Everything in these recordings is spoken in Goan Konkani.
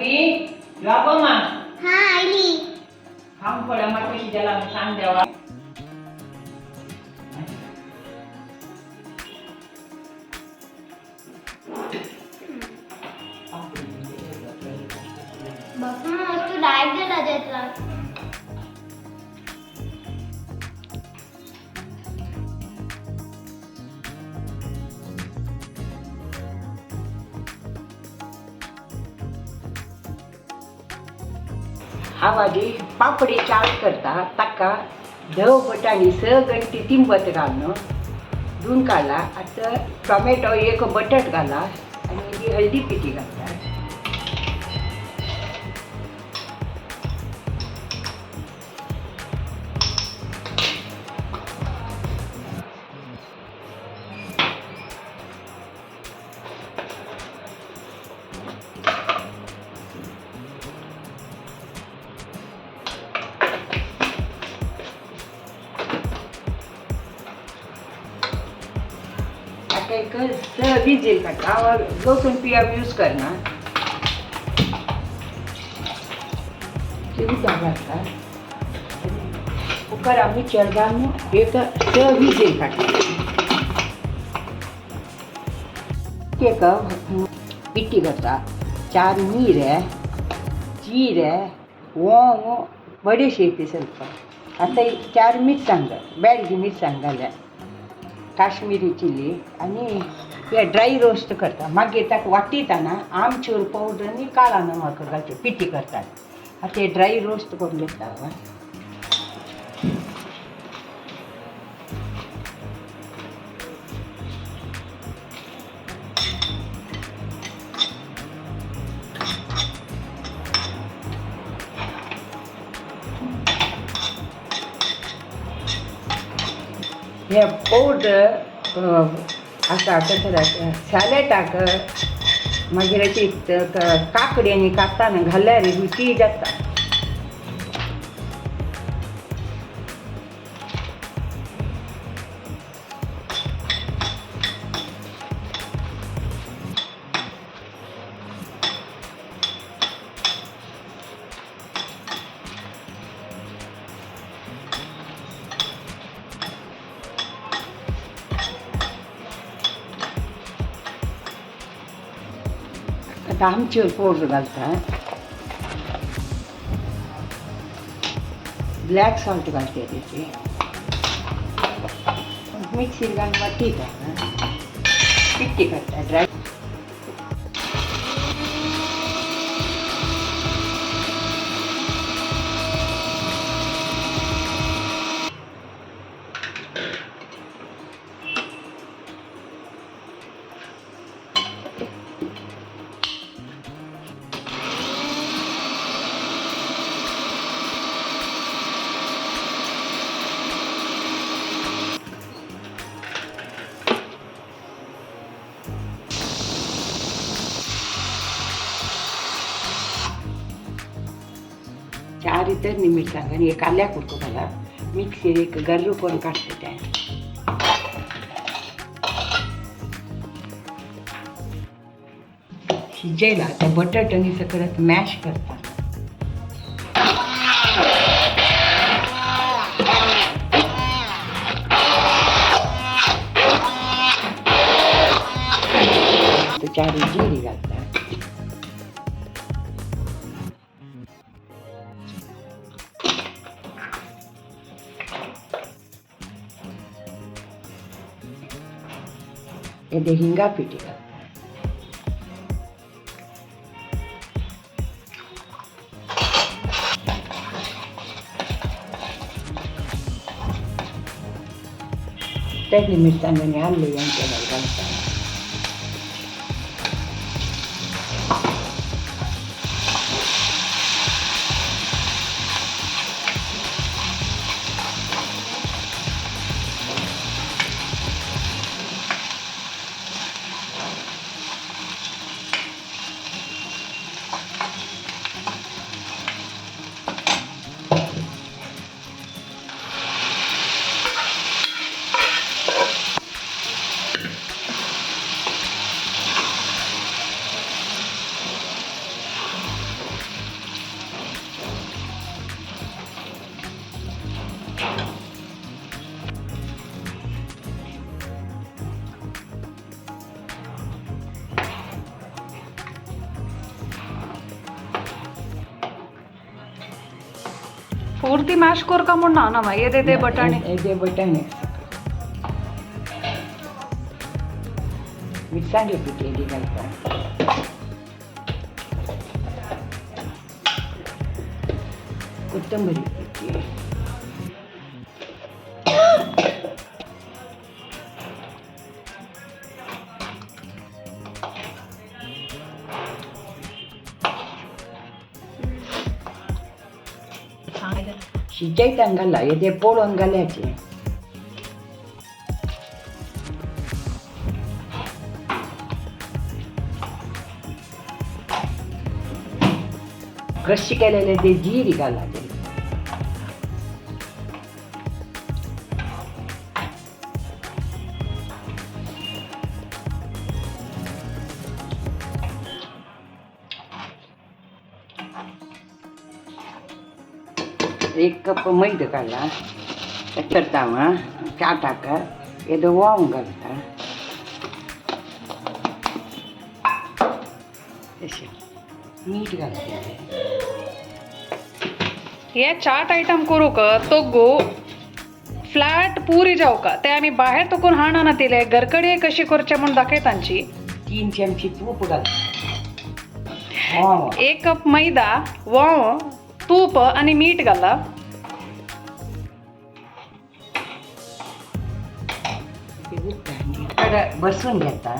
बाकी यो मा. हा आयली. खाऊन पळय म्हाका कशी जाला सांग देवा. बापा मस्त डायट गेला त्याचा. हांव आदी पापडी चाट करता. ताका धव बटाणी सगळी ती तिंबत घालून धुवन काडला. आतां टोमॅटो एक बटाट घाला आनी ती हळदी पिठी घालता. ताका एक विजील काडटा. हांव लसूण पियाव यूज करना. ती उदक घालता. कुकर आमी चेड घालून एक विजील काडटा. एक पिठी करता. 4 मिरे, जिरे, ओंव, बडीशेपी ಸ್ವಲ್ಪ. आतां 4 मिरसांग, बेडगी मिरसांग घाल्या, काश्मीरी चिली आनी हे ड्राय रोस्ट करता. मागीर ताका वाटिताना आमचूर पावडर आनी काळा नमक घालचें पिठी करतात. आतां हे ड्राय रोस्ट करून घेता हांव. हे पावडर आसा कशें सॅलडाक मागीर अशी काकडी आनी कांतारां घाल्यार रुची जाता. आतां आमचूर पावडर घालता, ब्लॅक सॉल्ट घालता, तेची मिक्सीर घालून वाटिता, पिट्टी करता ड्राय. चार इतर मिरसांग आनी एक आल्या कुडको घाला. मिक्सीर एक गर्र करून काडटा तें. शिजयला आतां बटाट आनी सकयल मॅश करता. 4 जिरी घालता. एदे हिंगा पिठी घालता. तेजी मिरसांग आनी आल्ले यांचे घालता. पुर्ती मॅश करका म्हूण ना ना येदे ते बटाणे. येदे बटाणे, मिरसांगे पीठ येदी घालता. कोथंबीर पीठ. शिजयताना घाला, येदे पळोवन घाल्याचे. क्रश केलेले ते जिरी घालाचे. एक कप मैदा घाला करता. चाटाक येदो ओंव घालता. अशें मीठ घालता. हे चाट आयटम करूक तोग्गू फ्लॅट पुरी जावका, ते आमी बाहेर तकून हाणना तिले, घरकडे कशी करचे म्हूण दाखयतांची. 3 चमचे तूप घालता, ओंव. 1 कप मैदा, वोंव, तूप आनी मीठ घाला. बसून घेता.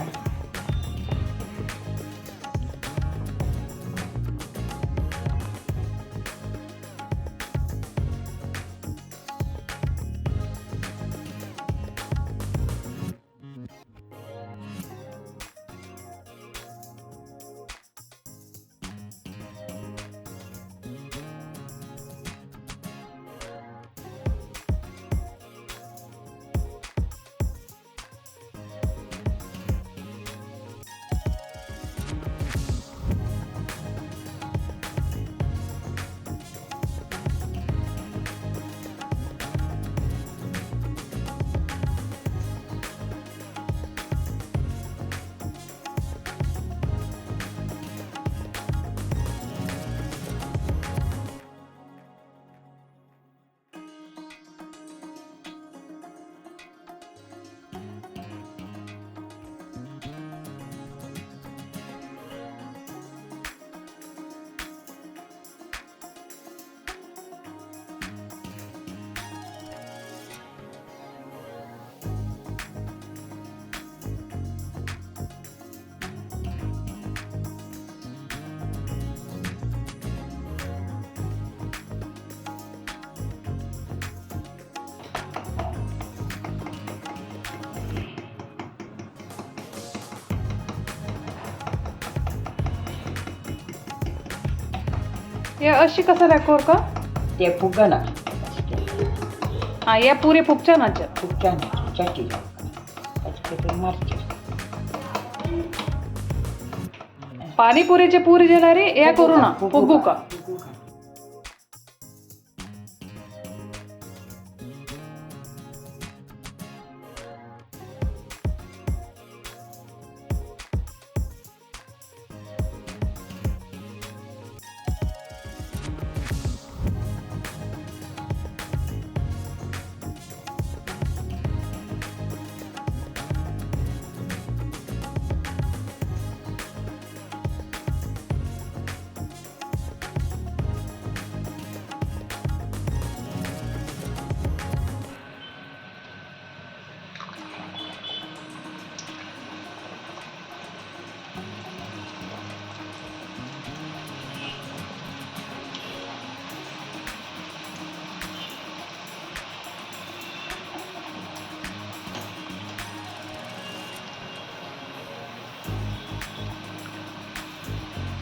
हे अशी कसं करका? ते फुगना. हा, हे पुरी फुगच्या नाचे. फुगच्या ना, चाटी जावका मारचे. पाणीपुरीचे पुरी जाल्यार हे करू ना, फुगूका.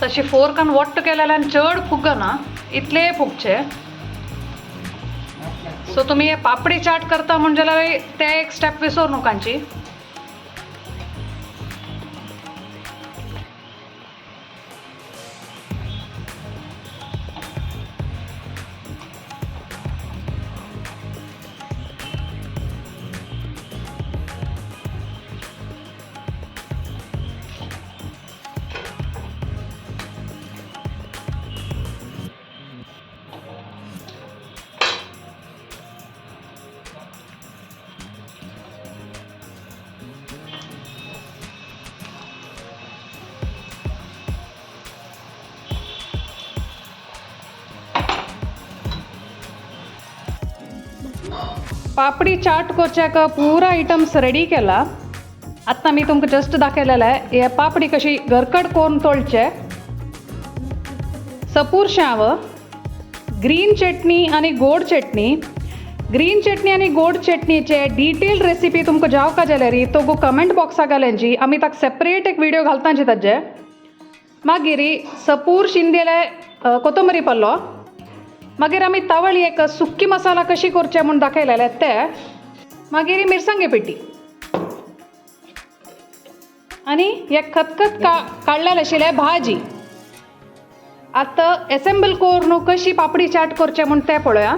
तशी फोर्कान वट्ट केलेल्यान चड फुगना, इतले फुगचे. सो तुमी हे पापडी चाट करता म्हण जाल्यार ते एक स्टेप विसर न्हू. पापडी चाट करच्याक पुरा आयटम्स रेडी केला. आत्ता मी तुमकां जस्ट दाखयलेलें हे पापडी कशी घरकड करून तळचे. सपूर शाव, ग्रीन चटणी आनी गोड चटणी. ग्रीन चटणी आनी गोड चटणीचे डिटेल रेसिपी तुमकां जावका जाल्यार तो कमेंट बॉक्सा घालची, आमी ताका सेपरेट एक व्हिडिओ घालतांची ताजे. मागीर सपूर शिंदेले कोथंबरी पल्लो. मागीर आमी तावळी एक सुक्की मसाला कशी करचे म्हूण दाखयलेले ते. मागीर मिरसांगे पिठी आनी हे खतखत काडलेले आशिल्ले भाजी. आतां एसेंबल करून कशी पापडी चाट करचे म्हूण तें पळोवया.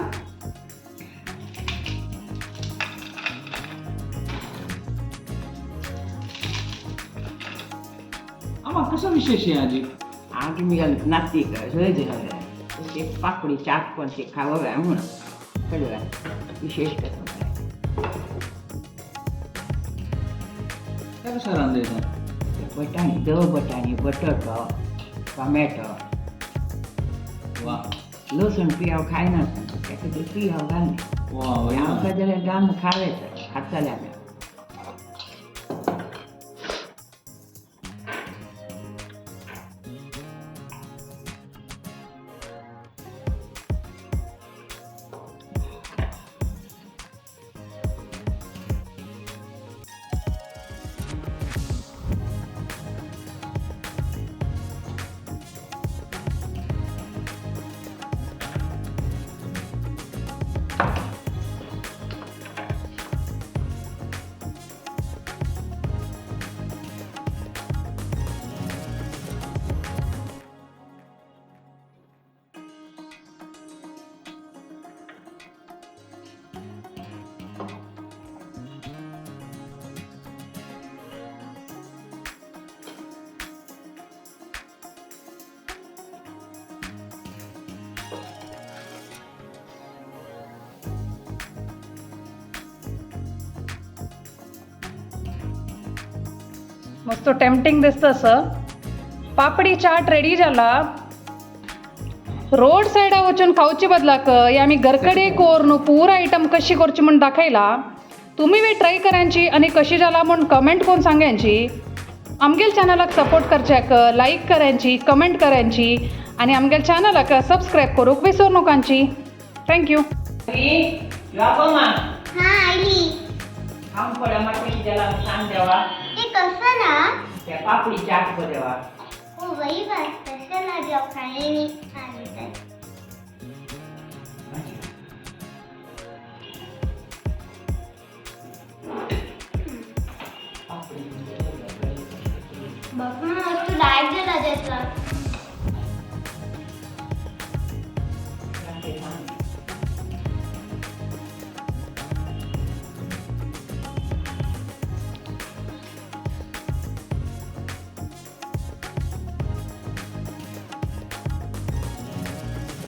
आमा कसो विशेष आहे आजी? आज मी नाती हळद घालूया तशी पापडी चाट पण ते खावं म्हणून कळलं विशेष कसं. काय कसं रांदायचं? बटाणी, दव बटाणी, बटाटो, टोमॅटो. वा. लसूण पियाव खायना, ताका ते पियाव घालना. वा वा. आमकां जाल्यार घालून खावे खातले आमी. मस्त टेम्पटिंग दिसता असं. पापडी चाट रेडी जाला. रोड सायडा वचून खावचे बदलाक हे आमी घरकडे करून पुरा आयटम कशी करची म्हूण दाखयला. तुमी बी ट्राय करांची आनी कशी जाला म्हूण कमेंट करून सांगांची. आमगेल चॅनलाक सपोर्ट करच्याक लायक करांची, कमेंट करांची आनी आमगेल चॅनलाक सबस्क्रायब करूंक विसरू नकांची. Thank you. हा आयली. खावन पळय म्हाका कशी जाला सांग देवा. ते कसं ना? ते पापडी चाट पळय देवा. हो बाई, बस तसं ना जेव खायनी आणि तर.